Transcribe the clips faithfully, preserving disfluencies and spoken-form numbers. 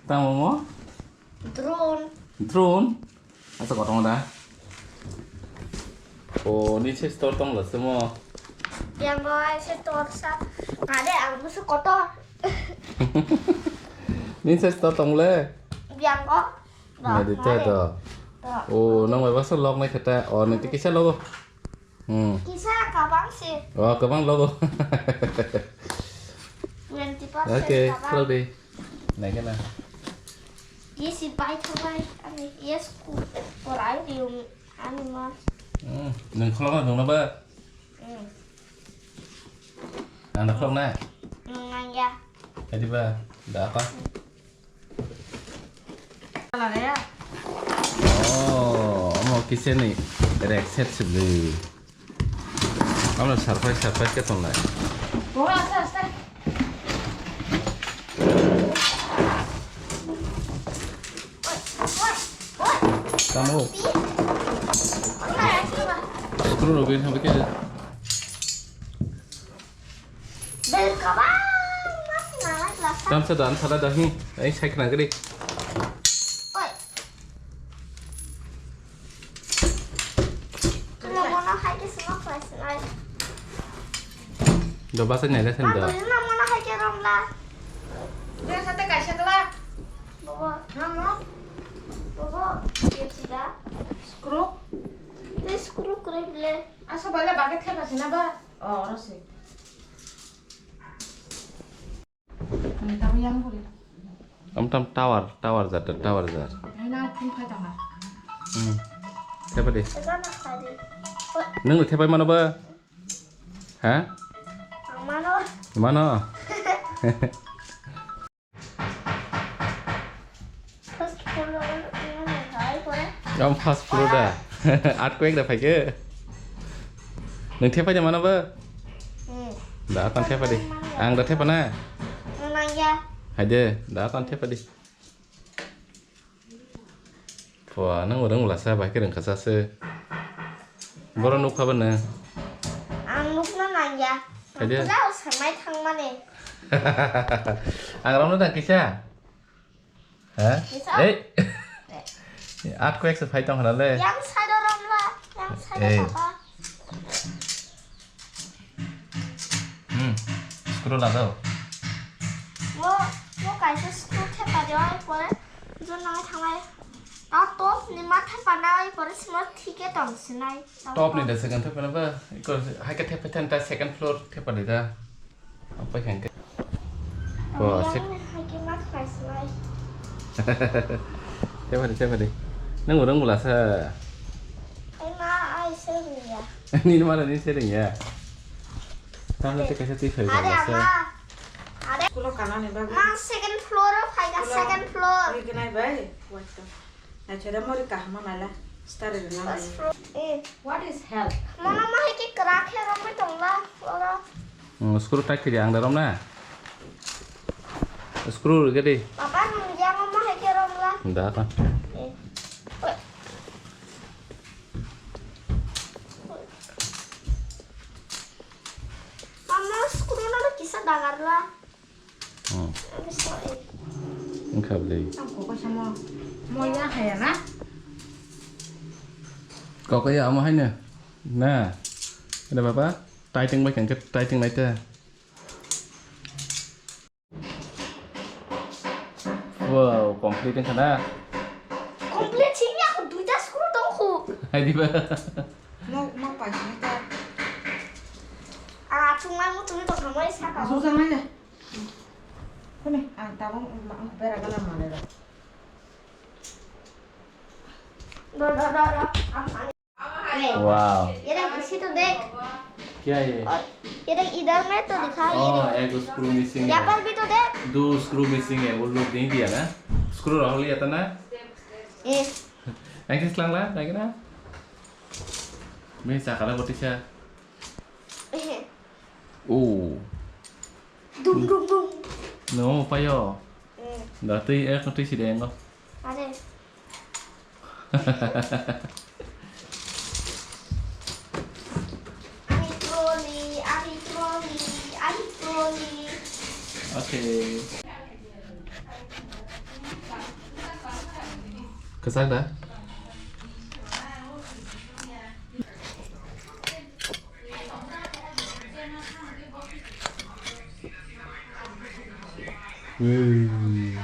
Tamo mo? Drone. Drone? Asa kotor da. O, ni se store tong la se mo. Yang ko ai se store sa. Ngade ang busu kotor. Ni se store tong le. Yang ko. Ngade te do. O, nang bai basa log nai khata. O, ni te kisa logo. Hmm. Kisa kabang se. Oh, kabang logo. Twenty percent. Okay, kabang. Khulok di. Nai kena. Yes, bai thabai. Ani yes ku. Korai di um ani ma. Hmm, nang khulok na dong na ba? Hmm. Nang khulok na? Nang ya. Tadi ba, da apa? Oh, omo kisa ni rek set sibli. Omo surprise, surprise khe tongnai. Tamo. Screw rok bini hambai khe. Bel kabang mas nalai lasa. Tamsa dan sada dahi. Ai, sai khna gri. Oi. Kena mono hai ke semua kelas nai. Do basa nyai lesen do. Mantu na mono hai ke rom la. Dia sate kaisa kela. Bobo. Namo. Bobo. Dia sida. Screw. Dia screw krim le. Asa bala baket khe basa na ba. Oh, oro se. Ani tabo yang buri. Am tam tower, tower jat, tower jat. Ai na phun phai tong ha. Hmm. Thepa di. Esa na phai di. Nang le thepai mano ba? Ha? Ang mano. Mano. First floor lo, lo, lo, hai, pore. Yang first floor da. Earthquake da phaikhe. Nang thepai de mano ba? Hmm. Da tan thepa di. Ang da thepa na. Nang ya. Hai de, da tan thepa di. Pua, nang orang ulasa bai khe rengkha sa se. Boro nuk phaba nang. Ang nukna nang ya. Hai de. Ang pura sanai thangmani. Ang ramno da kisa. Ha? Kisa? Ei! Earthquake se phai tong hana le. Yang side o romla, yang side o sapa. Hmm. Screw la do. Mo, mo kaisa screw thepa de oi pore. Jon nang thangai. Ta top ni ma thepa na oi pore sima thike tong sinai. Top ni da second thepa na ba. Iko hai ka thepa than ta second floor thepa de da. Apa yang ke? Bo, sek. Yang ni hai ke mat khai slai. Siapa di, siapa di? Nang orang mula sa. Ai ma, ai sering ya. Ni mana ni sering ya? Tahan nanti kasih tisu ya. Ada apa? Ada. Kulo kanan ni bagus. Mang second floor, hai ka second floor. Ini kenai bai. What the? Naithok da mori kaham ma naila. Stari rwna first naila. Floor. Eh. What is health? Mama ma hai ki kwrak khe romwi tongla, oro. Hmm, screw tight khe di, ang da romna. Screw rwgwi di. Papa, nung ya mama hai khe romla. Da ka. Eh. Mama, screw no kisa dagarla. Hmm. Wngkha bwlwi. Ang kok kaisa mo, mo ya haya na? Kok ya amo haino. Na. Ada baba, tighting bai kangkhe tighting nai ta. Wow, complete wngkha na? Complete sini aku duita screw tongkhu. Hai diba? Mo, mo paisini ta. Ah, chungai mo chungai tongkha mo saka. Asuk jangai le. Kuni, ang tabung ma-, ang bera gana mane ro. Do, do, do, do. Ang, ang. Wow. Ye dek, isi to dek. Kya ye? Aur ye dek, idhar mein to dikha, ye dek. Oh, ek screw missing hai. Yahan par bhi to dek. Do screw missing hai, wo log nahi diya na? Screw rahul ya tha na? Eh. Ek screw lang la, lagi na? Main sakala boti sa. Eh. Oh. Dum, dum, dum. No, payo. Hmm. Da twi ek twi si dengo. Are. Ani troli, ani troli. Okay. Kwchak da?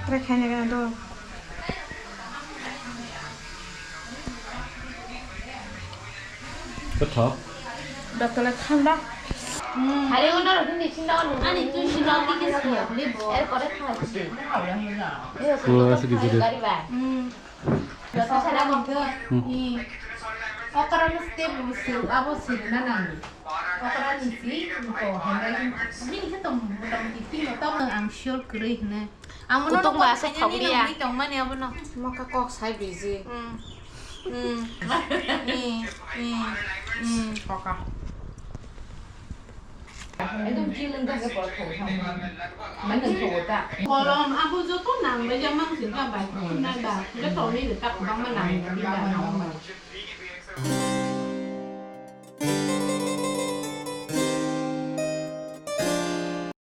Try khaina gana do. Kwthok. Doctor le thanda. Hari uno rok ni sino ani tu sino tiki sino. Er pore kha. Pura se di gede. Gari ba. Hmm. Sasana mangkha. Hmm. Ih. Okra no step sil, abo sil na nang. Okra ni si, ko, hemai. Bini khe tong, motamoti tino tamo ang sure kwrwi hwnwi. Ang mono kutung ba aswk thok liya. Nini tongmani abono. Mokha kok sai biji. Hmm. Hmm. Ih, ih, ih. Koka. Ekdom chilling thangkhe borok thangwi thangwi. Mane thangwi ta. Kolom abo joto nang bai jak mang sing kha bai. Nang da. Joto ni ta kwbangma nang bai.